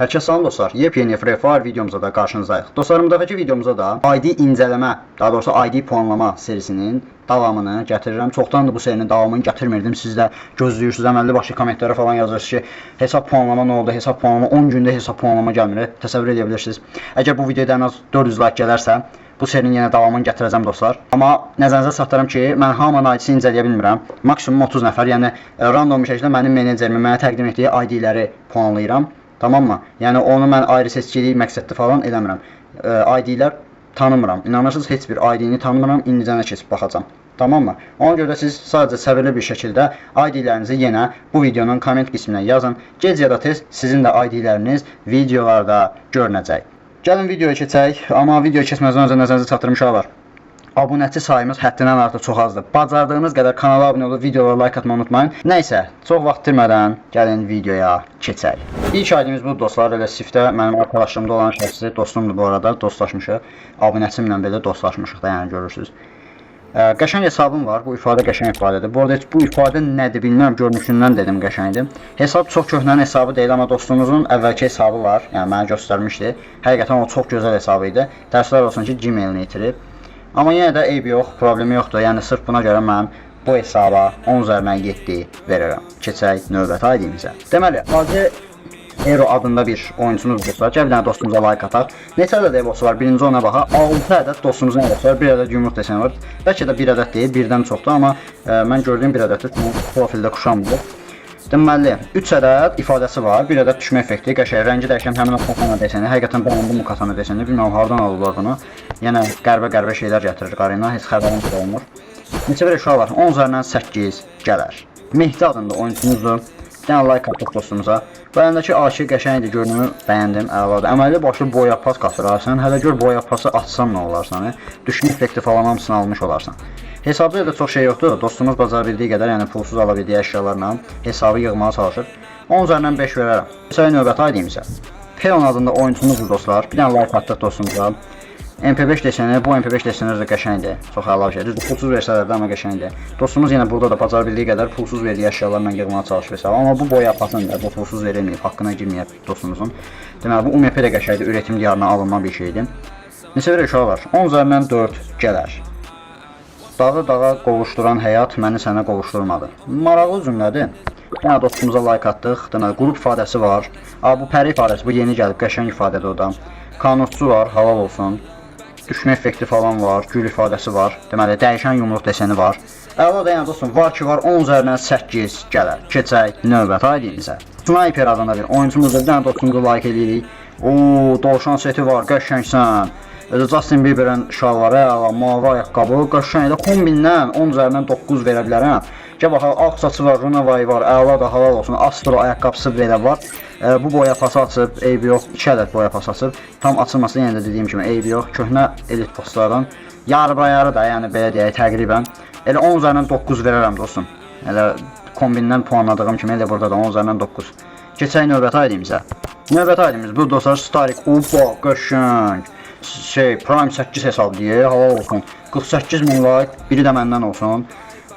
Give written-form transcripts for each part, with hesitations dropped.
Hər kəs salam dostlar. Yepyeni Free Fire videomuza da qarşınızdayıq. Dostlarım, bu dəfəki videomuzda da ID incələmə, daha doğrusu ID puanlama serisinin davamını gətirirəm. Çoxdandır bu serinin davamını gətirmirdim. Siz də gözləyirsiniz, əməlli başlı kommentlərə falan yazırsınız ki, hesab puanlama nə oldu? Hesab puanlama 10 gündə hesab puanlama gəlmir. Təsəvvür edə bilirsiniz. Əgər bu videoda ən az 400 like gələrsə, bu serinin yenə davamını gətirəcəm dostlar. Amma nəzərinizə çatdırım ki, mən hamının ID-sini incələyə bilmirəm. Maksimum 30 nəfər, yəni random bir şəkildə mənim menecerimin mənə təqdim etdiyi ID-ləri puanlayıram. Tamam mı? Yəni onu mən ayrı seçkilik məqsədli falan eləmirəm. ID-lər tanımıram. İnanırsınız, heç bir ID-ni tanımıram. İndicənə keçib baxacağam. Tamam mı? Ona görə də siz sadəcə səbirli bir şəkildə ID-lərinizi yenə bu videonun komment qisminə yazın. Gec ya da tez sizin də ID-ləriniz videolarda görünəcək. Gəlin videoya keçək. Amma videoya keçməzdən öncə nəzərinizə çatdırım uşaqlar. Abunəçi sayımız həddindən artıq çox azdır. Bacardığınız qədər kanala abunə olub videolara like atmayı unutmayın. Nəysə, çox vaxt itirmədən gəlin videoya keçək. İlk ID'miz budur dostlar. Elə siftə mənim arkadaşlığımda olan şəxsi dostumdur bu arada. Dostlaşmışıq. Abunəçimlə belə dostlaşmışıq da, yəni görürsüz. Qəşəng hesabım var. Bu ifadə qəşəng ifadədir. Bu arada heç bu ifadə nədir bilmirəm. Görünüşündən dedim qəşəngdir. Hesab çox köhnənin hesabı deyil, amma dostumuzun əvvəlki hesabı var. Yəni mənə göstərmişdi. Həqiqətən o çox gözəl hesabı idi. Təəssüflər olsun ki, Gmail-ini itirib. Amma yenə də eybi yox, problemi yoxdur. Yəni sırf buna görə mən bu hesaba 10 üzərindən 7 verirəm. Keçək növbəti ID-mizə. Deməli, AC Ero adında bir oyunçumuz dostlar. Gəl bir dənə dostumuza like ataq. Neçə ədəd evosu var? Birinci ona baxaq. 6 ədəd dostumuzun evosu var. 1 ədəd yumruq deseni var. Bəlkə də 1 ədəd deyil, birdən çoxdur, amma mən gördüyüm 1 ədəddir. Çünki profildə quşanmır. Deməli, 3 ədəd ifadəsi var. 1 ədəd düşmə effekti, qəşəng rəngi dəyişən həmin o katana deseni. Həqiqətən bəyəndim bu katana deseni. Bilmirəm hardan alıblar bunu. Yenə qəribə-qəribə şeylər gətirir Garena, heç xəbərim də olmur. Neçə bir uşaq var? 10 üzərindən 8 gələr. Mehdi adında oyunçumuzdur. Bir dənə like atdıq dostumuza. Bu əlindəki AK qəşəngdir, görünümü bəyəndim, əladır. Əməlli başlı boya pas qatır ha. Sən hələ gör boya pası atsan nə olarsan. Düşmə effekti falan hamısını almış olarsan. Hesabda da çox şey yoxdur. Dostumuz bacara bildiyi qədər, yəni pulsuz ala bildiyi əşyalarla hesabı yığmağa çalışır. 10 üzərindən 5 verərəm. Məsələn, növbəti ID-imizə. Peon adında oyunçumuzdur dostlar. Bir dənə like atdıq dostumuza. MP5 deseni, bu MP5 deseni də qəşəngdir. Çox əla bir şey. Düzdür, pulsuz versələr də amma qəşəngdir. Dostumuz yenə burada da bacara bildiyi qədər pulsuz verdiyi əşyalarla yığmağa çalışır hesabı. Amma bu boya pasındır, bu pulsuz verilməyib, haqqına girməyib dostumuzun. Deməli, bu UMP də qəşəngdir, üretim diyarına alınma bir şeydir. Neçə bir uşaq var? 10 üzərindən 4 gələr. Dağı dağa qovuşduran həyat məni sənə qovuşdurmadı. Maraqlı cümlədir. Yenə dostumuza like atdıq. Deməli, qrup ifadəsi var. A, bu pəri ifadəsi, bu yeni gəlib, qəşəng ifadədir o da. Kanutçu var, halal olsun. Düşmə effekti falan var, gül ifadəsi var. Deməli, dəyişən yumruq deseni var. Əla da yəni dostum, var ki var, 10 üzərindən 8 gələr. Keçək növbəti ID-mizə. Sniper adında bir oyunçumuzdur. Bir dənə dostumuzu like eləyirik. Oo, dovşan seti var, qəşəngsən. Özü Justin Bieber'in şalvarı, əla, mavi ayaqqabı, qəşəngdir. Kombindən 10 üzərindən 9 verə bilərəm. Gəl baxaq, ağ saçı var, Runaway var, əla da halal olsun. Astro ayaqqabısı belə var. Bu boya pası açıb, eybi yox, 2 ədəd boya pası açıb. Tam açılması yenə də dediyim kimi eybi yox. Köhnə elit paslardan yarı da, yəni belə deyək, təqribən. Elə 10 üzərindən 9 verərəm dostum. Elə kombindən puanladığım kimi elə burada da 10 üzərindən 9. Keçək növbəti ID-mizə. Növbəti ID-miz bu dostlar, Starik. Opa, qəşəng. Şey, Prime 8 hesab deyə, halal olsun. 48 min like, biri də məndən olsun.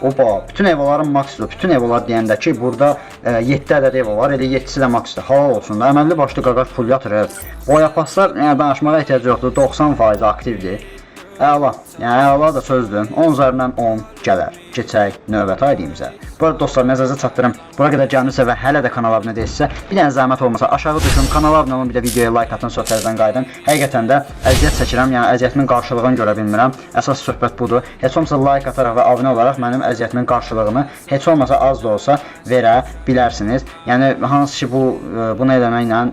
Opa, bütün evoların maksdır. Bütün evolar deyəndə ki, burada 7 ədəd evo var, elə 7-si də maksdır. Halal olsun da. Əməlli başlı qaqaş pul yatır. Evet. Boya paslar, yəni danışmağa ehtiyac yoxdur. 90% aktivdir. Əla. Yəni əla da sözdür. 10 üzərindən 10 gələr. Keçək növbəti ID-mizə. Bu arada dostlar, nəzərinizə çatdırım. Bura qədər gəlmişsə və hələ də kanala abunə deyilsə, bir dənə zəhmət olmasa aşağı düşün, kanala abunə olun, bir də videoya like atın, sonra təzədən qayıdın. Həqiqətən də əziyyət çəkirəm, yəni əziyyətimin qarşılığını görə bilmirəm. Əsas söhbət budur. Heç olmasa like ataraq və abunə olaraq mənim əziyyətimin qarşılığını heç olmasa az da olsa verə bilərsiniz. Yəni hansı ki bu bunu eləməklə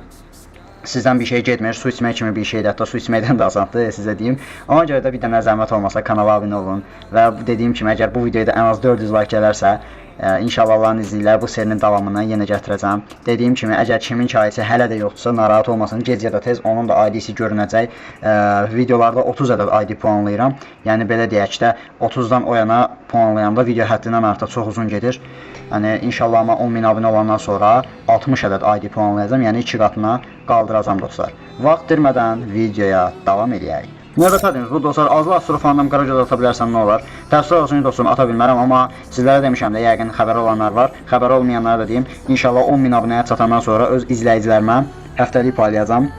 sizdən bir şey getmir, su içmək kimi bir şeydir, hətta su içməkdən də asandır, sizə deyim. Ona görə də bir dənə zəhmət olmasa kanala abunə olun və dediyim kimi, əgər bu videoda ən az 400 like gələrsə, inşallah Allahın izni ilə bu serinin davamını yenə gətirəcəm. Dediyim kimi, əgər kimin ki hələ də yoxdursa, narahat olmasın, gec ya da tez onun da ID-si görünəcək. Videolarda 30 ədəd ID puanlayıram. Yəni belə deyək də, 30-dan o yana puanlayanda video həddindən artıq çox uzun gedir. Yəni inşallah amma 10 min abunə olandan sonra 60 ədəd ID puanlayacağam, yəni 2 qatına qaldıracağam dostlar. Vaxt itirmədən videoya davam eləyək. Növbəti adımız bu dostlar, azlı astrofandan qara göz ata bilərsən nə olar? Təəssüflər olsun dostum, ata bilmərəm, amma sizlərə demişəm də, yəqin xəbəri olanlar var. Xəbəri olmayanlara da deyim. İnşallah 10 min abunəyə çatandan sonra öz izləyicilərimə Həftəlik paylayacağam.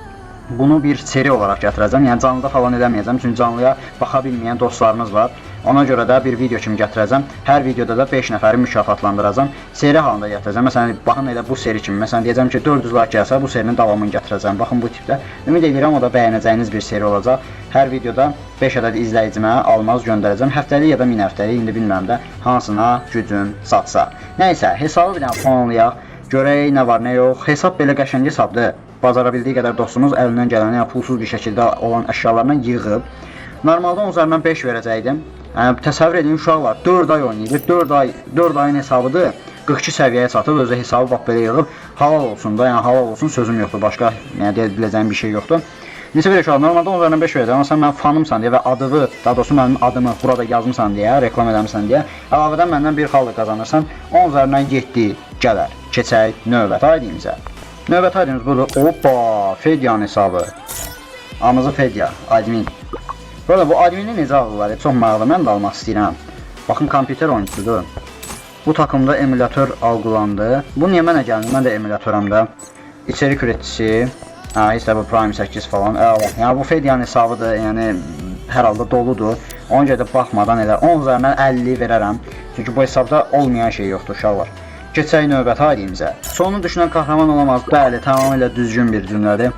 Bunu bir seri olaraq gətirəcəm. Yəni canlıda falan eləməyəcəm. Çünki canlıya baxa bilməyən dostlarımız var. Ona görə də bir video kimi gətirəcəm. Hər videoda da 5 nəfəri mükafatlandıracağam. Seri halında gətirəcəm. Məsələn, baxın elə bu seri kimi. Məsələn, deyəcəm ki, 400 like gəlsə bu serinin davamını gətirəcəm. Baxın bu tipdə. Ümid edirəm o da bəyənəcəyiniz bir seri olacaq. Hər videoda 5 ədəd izləyicimə almaz göndərəcəm. Həftəlik ya da min həftəlik, indi bilmirəm də hansına gücüm çatsa. Nəysə, hesabı bir dənə puanlayaq. Görək nə var, nə yox. Hesab belə qəşəng hesabdır. Bacara bildiyi qədər dostumuz əlindən gələni, yəni pulsuz bir şəkildə olan əşyalarını yığıb. Normalda 10 üzərindən 5 verəcəkdim. Yəni təsəvvür edin uşaqlar 4 ay oynayır. 4 ay 4 ayın hesabıdır. 42 səviyyəyə çatıb, özü hesabı bax belə yığıb. Halal olsun da, yəni halal olsun sözüm yoxdur. Başqa yəni deyə biləcəyim bir şey yoxdur. Neçə verək uşaqlar? Normalda 10 üzərindən 5 verəcəm, amma sən mənim fanımsan deyə və adını, daha doğrusu mənim adımı burada yazmısan deyə, reklam eləmisən deyə, əlavədən məndən bir xal da qazanırsan. 10 üzərindən 7 gələr. Keçək növbəti ID'mizə. Növbəti ID'miz budur. Hoppa, Fedyanın hesabı. Amızı Fedya, admin. Burada bu admini necə alırlar? Çox maraqlı, mən də almaq istəyirəm. Baxın, kompüter oyuncusudur. Bu takımda emülatör algılandı. Bu niyə mənə gəlmir? Mən də emülatörəm də. İçerik üreticisi. Ha, heç də bu Prime 8 falan. Əla. Yəni bu Fedyanın hesabıdır. Yəni hər halda doludur. Ona görə də baxmadan elə 10 üzərindən 50 verərəm. Çünki bu hesabda olmayan şey yoxdur uşaqlar. Keçək növbəti ID'mizə. Sonunu düşünən qəhrəman olamaz. Bəli, tamamilə düzgün bir cümlədir.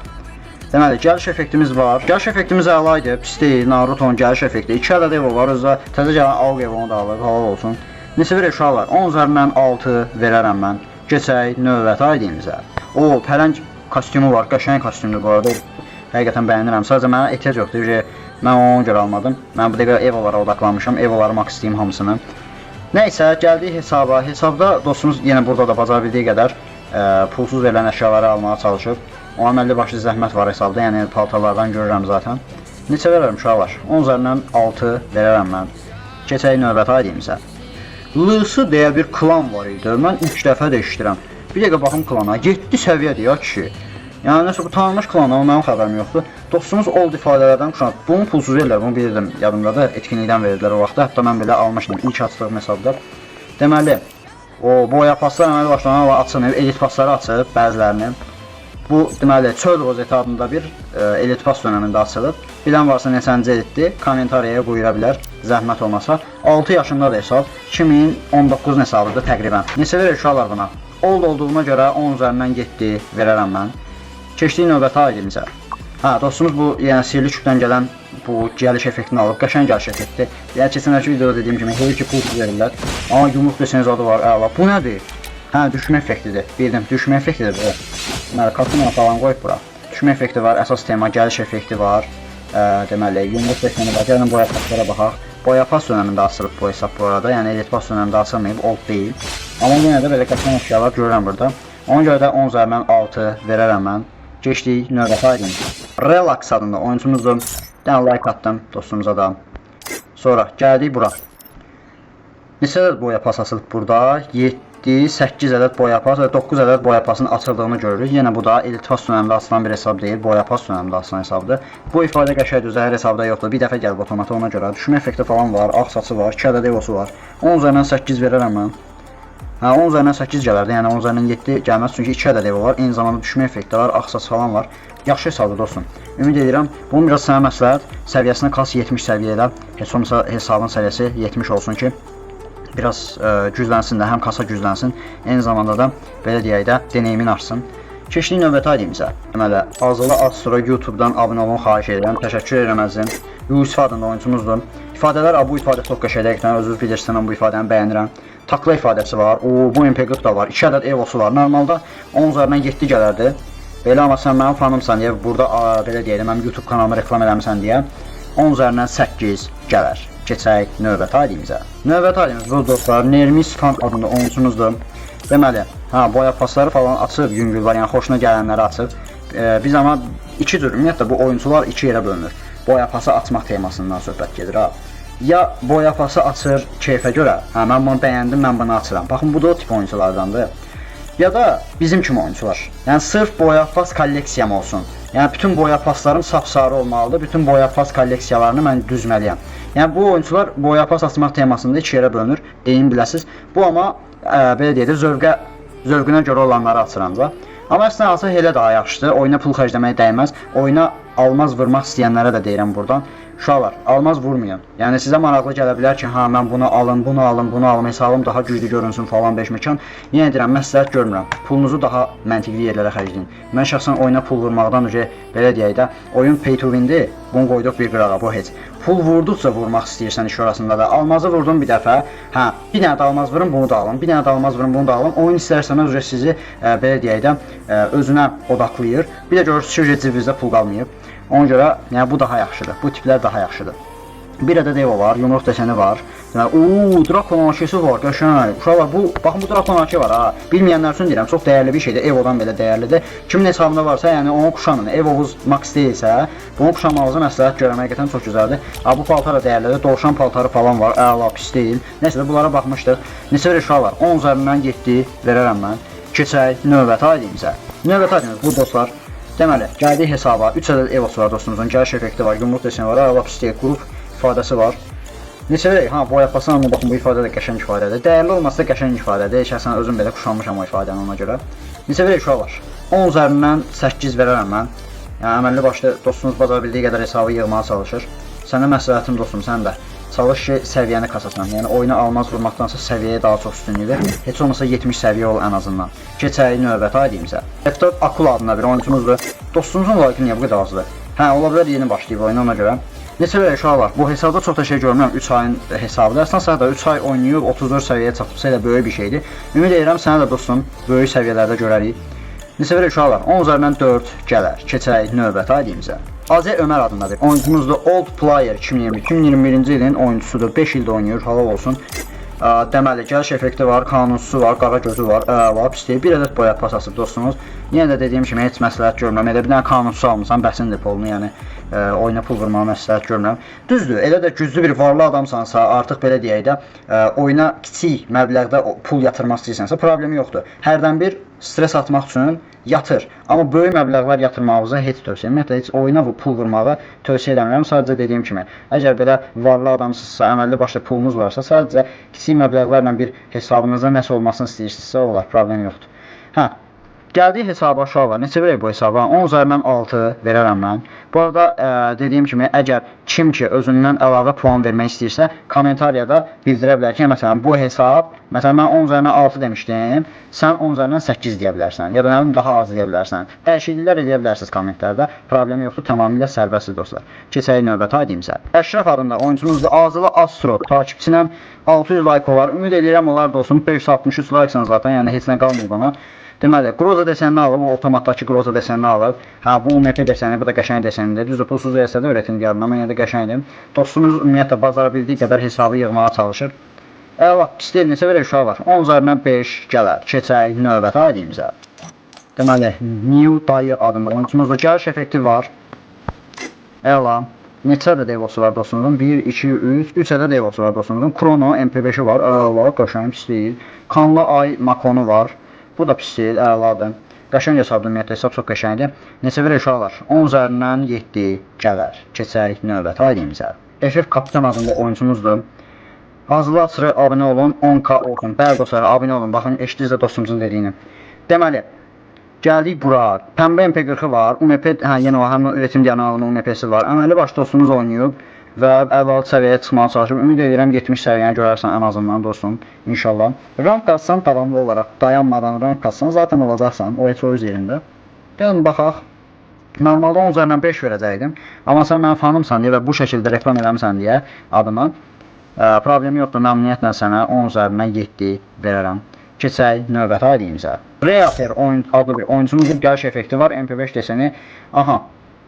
Deməli, gəliş effektimiz var. Gəliş effektimiz əla idi, pis deyil. Naruto'nun gəliş effekti. 2 ədəd Evo var, özü də təzə gələn AUG Evo-nu da alıb, halal olsun. Neçə verək uşaqlar? 10 üzərindən 6 verərəm mən. Keçək növbəti ID'mizə. O, pərəng kostyumu var, qəşəng kostyumdur bu arada. Həqiqətən bəyənirəm. Sadəcə mənə ehtiyac yoxdur ki, mən ona görə almadım. Mən bu dəqiqə Evo'lara odaqlanmışam. Evo'ları max istəyim hamısını. Nəysə, gəldik hesaba. Hesabda dostumuz yenə burada da bacara bildiyi qədər pulsuz verilən əşyaları almağa çalışıb. Ona əməlli başlı zəhmət var hesabda, yəni paltarlardan görürəm zaten. Neçə verərəm uşaqlar? 10 üzərindən 6 verərəm mən. Keçək növbəti ID'mizə. Lısı deyə bir klan var idi. Mən ilk dəfə də eşidirəm. Bir dəqiqə baxım klana. 7 səviyyədir ya kişi. Yəni nəsə bu tanınmış klan, amma mənim xəbərim yoxdur. Dostumuz old ifadələrdən quşanıb. Bunu pulsuz verirlər, bunu bilirdim yadımdadır. Etkinlikdən verirdilər o vaxtda. Hətta mən belə almışdım ilk açdığım hesabda. Deməli, o boya paslar əməli başlanan açılmayıb, elit pasları açıb bəzilərini. Bu deməli çöl rozeti adında bir elit pas dönəmində açılıb. Bilən varsa neçənci elitdir, kommentariyaya qoyura bilər, zəhmət olmasa. 6 yaşındadır hesab, 2019 hesabıdır təqribən. Neçə verək uşaqlar buna? Old olduğuna görə 10 üzərindən 7 verərəm mən. Keçdik növbəti ID'mizə. Hə, dostumuz bu yəni sirli küpdən gələn bu gəliş effektini alıb, qəşəng gəliş effekti. Yəni keçənlərki videoda dediyim kimi heyf ki pulsuz verirlər. Amma yumruq deseniz adı var, əla. Bu nədir? Hə, düşmə effektidir. Bildim, düşmə effektidir bu. Deməli, katına falan qoyub bura. Düşmə effekti var, əsas tema gəliş effekti var. Deməli, yumruq deseni var. Gəlin boya paslara baxaq. Boya pas dönəmində açılıb bu hesab bu arada. Yəni elit pas dönəmində açılmayıb, old deyil. Amma yenə də belə qəşəng əşyalar görürəm burada. Ona görə də 10 üzərindən 6 verərəm mən. Keçdik növbəti ID'mizə. Relax adında oyunçumuzdur. Bir dənə like atdım dostumuza da. Sonra gəldik bura. Neçə ədəd boya pas açılıb burada? 7, 8 ədəd boya pas və 9 ədəd boya pasın açıldığını görürük. Yenə bu da elit pas dönəmində açılan bir hesab deyil, boya pas dönəmində açılan hesabdır. Bu ifadə qəşəngdir, hər hesabda yoxdur. Bir dəfə gəlib otomata ona görə. Düşmə effekti falan var, ağ saçı var, 2 ədəd evosu var. 10 üzərindən 8 verərəm mən. Hə, 10 üzərindən 8 gələrdi. Yəni 10 üzərindən 7 gəlməz çünki 2 ədəd evo var. Eyni zamanda düşmə effekti var, ağ saç falan var. Yaxşı hesabdır dostum. Ümid edirəm bunun biraz sənə məsləhət səviyyəsini kas 70 səviyyədə, heç olmasa hesabın səviyyəsi 70 olsun ki, biraz güclənsin də, həm kasa güclənsin, eyni zamanda da belə deyək də deneyimin artsın. Keçdik növbəti ID'mizə. Deməli, Azılı Astro YouTube-dan abunə olun xahiş edirəm. Təşəkkür edirəm əzizim. Yusif adında oyunçumuzdur. İfadələr, bu ifadə çox qəşəngdir. Həqiqətən özünüz bilirsiniz, mən bu ifadəni bəyənirəm. Takla ifadəsi var. O, bu MP40 da var. 2 ədəd Evo'su var. Normalda 10 üzərindən 7 gələrdi. Belə amma sən mənim fanımsan deyə burada belə deyək də, mənim YouTube kanalımı reklam eləmisən deyə 10 üzərindən 8 gələr. Keçək növbəti ID'mizə. Növbəti ID'miz bu dostlar, Nermis Fan adında oyunçumuzdur. Deməli, hə, boya pasları falan açıb, yüngül var, yəni xoşuna gələnləri açıb. Biz amma iki cür, ümumiyyətlə bu oyunçular iki yerə bölünür. Boya pası açmaq temasından söhbət gedir ha. Ya boya pası açır keyfə görə, hə, mən bunu bəyəndim, mən bunu açıram. Baxın, bu da o tip oyunçulardandır. Ya da bizim kimi oyunçular. Yəni sırf boya pas kolleksiyam olsun. Yəni bütün boya paslarım sap-sarı olmalıdır. Bütün boya pas kolleksiyalarını mən düzməliyəm. Yəni bu oyunçular boya pas açmaq temasında iki yerə bölünür. Deyin biləsiz. Bu amma belə deyək də zövqünə görə olanları açır ancaq. Amma əslində alsa elə daha yaxşıdır. Oyuna pul xərcləməyə dəyməz. Oyuna almaz vurmaq istəyənlərə də deyirəm burdan. Uşaqlar, almaz vurmayın. Yəni sizə maraqlı gələ bilər ki, ha mən bunu alım, bunu alım, bunu alım, hesabım daha güclü görünsün falan beş məkan. Yenə deyirəm, məsləhət görmürəm. Pulunuzu daha məntiqli yerlərə xərcləyin. Mən şəxsən oyuna pul vurmaqdan öncə belə deyək də, oyun pay to win-dir. Bunu qoyduq bir qırağa, bu heç. Pul vurduqca vurmaq istəyirsən iş orasında da. Almazı vurdun bir dəfə, hə, bir dənə də almaz vurun, bunu da alın. Bir dənə də almaz vurun, bunu da alın. Oyun istər-istəməz üzrə sizi belə deyək də, özünə odaqlayır. Bir də görürsünüz ki, cibinizdə pul qalmayıb. Ona görə yəni bu daha yaxşıdır. Bu tiplər daha yaxşıdır. Bir ədəd Evo var, yumruq deseni var. Deməli, uuu, Drakon AK-si var, qəşəng. Uşaqlar, bu, baxın bu Drakon AK var ha. Bilməyənlər üçün deyirəm, çox dəyərli bir şeydir. Evo'dan belə dəyərlidir. Kimin hesabında varsa, yəni onu quşanın. Evo'vuz max deyilsə, bunu quşanmağınızı məsləhət görürəm. Həqiqətən çox gözəldir. Ha, bu paltar da dəyərlidir. Dovşan paltarı falan var. Əla, pis deyil. Nəysə də bunlara baxmışdıq. Neçə verir uşaqlar? 10 üzərindən 7 verərəm mən. Keçək növbəti ID'mizə. Növbəti ID'miz bu dostlar. Deməli, gəldik hesaba. 3 ədəd Evo'su var dostumuzun. Gəliş effekti var, yumruq deseni var, əla pis deyil, qrup ifadəsi var. Neçə verək? Ha, boya pasan, amma baxın bu ifadə də qəşəng ifadədir. Dəyərli olmasa da qəşəng ifadədir. Şəxsən özüm belə quşanmışam o ifadəni ona görə. Neçə verək uşaqlar? 10 üzərindən 8 verərəm mən. Yəni əməlli başlı dostunuz bacara bildiyi qədər hesabı yığmağa çalışır. Sənə məsləhətim dostum, sən də çalış ki, səviyyəni kasasan. Yəni oyuna almaz vurmaqdansa səviyyəyə daha çox üstünlük ver. Heç olmasa 70 səviyyə ol ən azından. Keçək növbəti ID'mizə. F4 Akul adında bir oyunçumuzdur. Dostumuzun like-ı niyə bu qədər azdır? Hə, ola bilər yeni başlayıb oyuna ona görə. Neçə verək uşaqlar? Bu hesabda çox da şey görmürəm. 3 ayın hesabıdır. Əslində da 3 ay oynayıb 34 səviyyəyə çatıbsa elə böyük bir şeydir. Ümid edirəm sənə də dostum böyük səviyyələrdə görərik. Neçə verək uşaqlar? 10 üzərindən 4 gələr. Keçək növbəti ID'mizə. AZ Ömər adında bir oyuncumuzdur. Old Player 2020, 2021-ci ilin oyuncusudur. 5 ildə oynayır, halal olsun. Deməli, gəliş effekti var, kanunsusu var, qara gözü var, əla, pis deyil. Bir ədəd boya pas asıb dostumuz. Yenə də dediyim kimi heç məsləhət görmürəm. Elə bir dənə kanunsusu almısan, bəsindir pulunu, yəni oyuna pul vurmağı məsləhət görmürəm. Düzdür, elə də güclü bir varlı adamsansa, artıq belə deyək də, oyuna kiçik məbləğdə pul yatırmaq istəyirsənsə, problemi yoxdur. Hərdən bir stres atmaq üçün yatır. Amma böyük məbləğlər yatırmağınızı heç tövsiyə etmirəm. Ümumiyyətlə heç oyuna bu pul vurmağı tövsiyə eləmirəm. Sadəcə dediyim kimi, əgər belə varlı adamsınızsa, əməlli başlı pulunuz varsa, sadəcə kiçik məbləğlərlə bir hesabınızda nəsə olmasını istəyirsinizsə, olar, problem yoxdur. Hə, gəldik hesaba uşaqlar. Neçə verək bu hesaba? 10 üzərindən 6 verərəm mən. Bu arada dediyim kimi, əgər kim ki özündən əlavə puan vermək istəyirsə, kommentariyada bildirə bilər ki, məsələn bu hesab, məsələn mən 10 üzərindən 6 demişdim, sən 10 üzərindən 8 deyə bilərsən, ya da nə bilim daha az deyə bilərsən. Dəyişikliklər eləyə bilərsiniz kommentlərdə. Problemi yoxdur, tamamilə sərbəstdir dostlar. Keçək növbəti ID'mizə. Əşrəf adında oyunçumuzdur. Azılı Astro takipçinəm. 600 like olar. Ümid edirəm onlar da olsun. 563 like-san zaten, yəni heç nə qalmır bana. Deməli, Groza desenini alıb, o avtomatdakı Groza desenini alıb. Hə, bu UMP deseni, bu da qəşəng desenidir. Düzdür, pulsuz versə də öyrətim gəlmir, amma yenə də qəşəngdir. Dostumuz ümumiyyətlə bacara bildiyi qədər hesabı yığmağa çalışır. Əla, pis deyil, neçə verək uşaq var? 10 üzərindən 5 gələr. Keçək növbəti ID'mizə. Deməli, New Dayı adında oyunçumuzda gəliş effekti var. Əla. Neçə ədəd Evo'su var dostumuzun? 1, 2, 3, 3 ədəd Evo'su var dostumuzun. Chrono MP5-i var. Əla, qəşəng, pis deyil. Kanlı Ay Makonu var. Bu da pis deyil, əladır. Qəşəng hesabdır, ümumiyyətlə hesab çox qəşəngdir. Neçə verək uşaqlar? 10 üzərindən 7 gələr. Keçək növbəti ID'mizə. FF Kapitan adında oyunçumuzdur. Hazırlı asrı abunə olun, 10K olsun. Bəli dostlar, abunə olun. Baxın, eşitdiniz də dostumuzun dediyini. Deməli, gəldik bura. Pəmbə MP40-ı var. UMP, hə, yenə o həmin üretim diyanağının UMP-si var. Əməlli başlı dostumuz oynayıb və 56 səviyyəyə çıxmağa çalışıb. Ümid edirəm 70 səviyyəni görərsən ən azından dostum. İnşallah. Rank qatsan davamlı olaraq, dayanmadan rank qatsan zaten olacaqsan. O heç o öz yerində. Gəlin baxaq. Normalda 10 üzərindən 5 verəcəkdim. Amma sən mənim fanımsan deyə və bu şəkildə reklam eləmisən deyə adıma problemi yoxdur. Məmnuniyyətlə sənə 10 üzərindən 7 verərəm. Keçək növbəti ID'mizə. Reaper oyun adlı bir oyunçumuzun gəliş effekti var. MP5 deseni. Aha.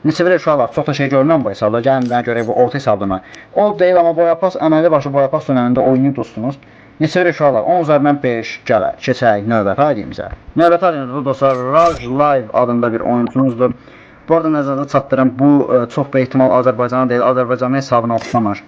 Neçə verək uşaqlar? Çox da şey görmürəm bu hesabda. Gəlin bir dənə görək bu orta hesabdır. O deyil, amma boyapas əməlli başlı boyapas dönəmində oynayıb dostumuz. Neçə verək uşaqlar? 10 üzərindən 5 gələr. Keçək növbəti ID'mizə. Növbəti ID'miz bu dostlar Raj Live adında bir oyunçumuzdur. Bu arada nəzərdə çatdıram, bu çox böyük ehtimal Azərbaycana deyil, Azərbaycanın hesabına oxşamır.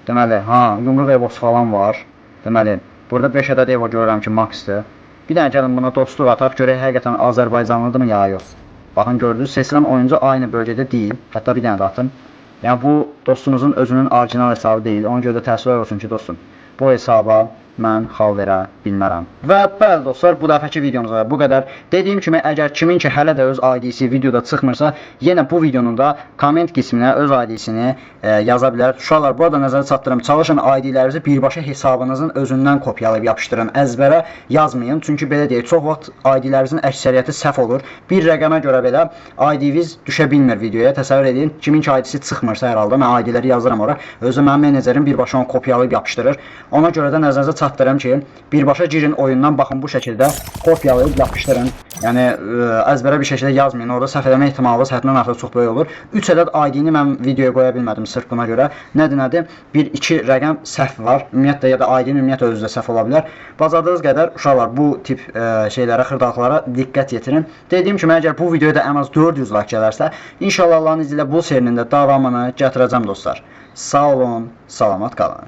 Deməli, ha, yumruq evosu falan var. Deməli, burada 5 ədəd evo görürəm ki, max-dır. Bir dənə gəlin buna dostluq ataq, görək həqiqətən Azərbaycanlıdırmı ya yox. Baxın, gördünüz, seçilən oyuncu aynı bölgədə deyil. Hətta bir dənə də atın. Yəni bu dostumuzun özünün orijinal hesabı deyil. Ona görə də təəssüflər olsun ki, dostum, bu hesaba Mən xal verə bilmərəm. Və bəli dostlar, bu dəfəki videomuza bu qədər. Dediyim kimi, əgər kimin ki hələ də öz ID-si videoda çıxmırsa, yenə bu videonun da komment qisminə öz ID-sini yaza bilər. Uşaqlar, bu arada nəzərə çatdırım, çalışın ID-lərinizi birbaşa hesabınızın özündən kopyalayıb yapışdırın. Əzbərə yazmayın. Çünki belə deyək, çox vaxt ID-lərinizin əksəriyyəti səhv olur. Bir rəqəmə görə belə ID-niz düşə bilmir videoya. Təsəvvür edin, kimin ki ID-si çıxmırsa hər halda mən ID-ləri yazıram ora. Özü mənim menecerim birbaşa onu kopyalayıb yapışdırır. Ona görə də nəzərinizə çatdırım ki, birbaşa girin oyundan, baxın bu şəkildə kopyalayıb yapışdırın. Yəni əzbərə bir şəkildə yazmayın. Orada səhv eləmə ehtimalınız həddindən artıq çox böyük olur. 3 ədəd ID-ni mən videoya qoya bilmədim sırf buna görə. Nədir? 1-2 rəqəm səhv var. Ümumiyyətlə ya da ID-nin ümumiyyətlə özü də səhv ola bilər. Bacardığınız qədər uşaqlar bu tip şeylərə, xırdalıqlara diqqət yetirin. Dediyim kimi, əgər bu videoya da ən az 400 like gələrsə, inşallah Allahın izni ilə bu serinin də davamını gətirəcəm dostlar. Sağ olun, salamat qalın.